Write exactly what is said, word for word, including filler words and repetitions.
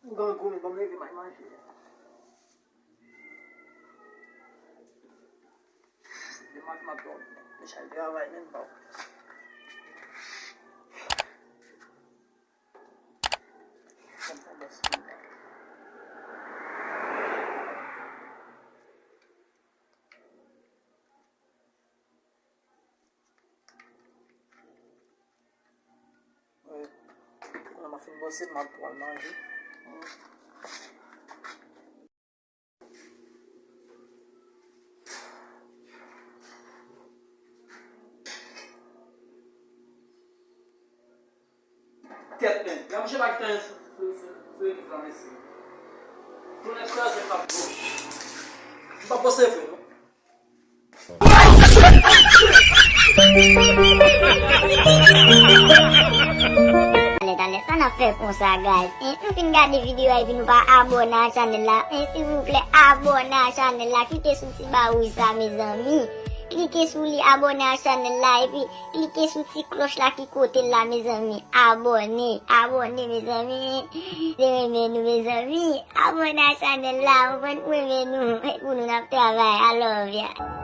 M grangou, men ban m leve m al manje. Demen maten m ap dòmi. Deja l travay menm pa. Kounye a m ap fin bwose, m ap pran manje. Tèt men. Gade mouche pa ki tan sou, sou, sou, sou ekip la, mesye. Jounen kraze m p ap gwo. M p ap gwo se vre, non. Talè, talè, sa n ap fè konsa, guys? En, nou fin gade videyo a epi nou pa abòne a chanèl la. En, silvouplè, abòne a chanèl la. Klike sou ti ba wouj sa, mezanmi. Klike sou li, abòne a chanèl la, epi klike sou ti klòch la ki kote l la, mezanmi. Abòne, abòne, mezanmi. Se renmen nou, mezanmi. Abòne a chanèl la, ou konprann, pou renmen nou. E pou nou n ap travay. I love ya.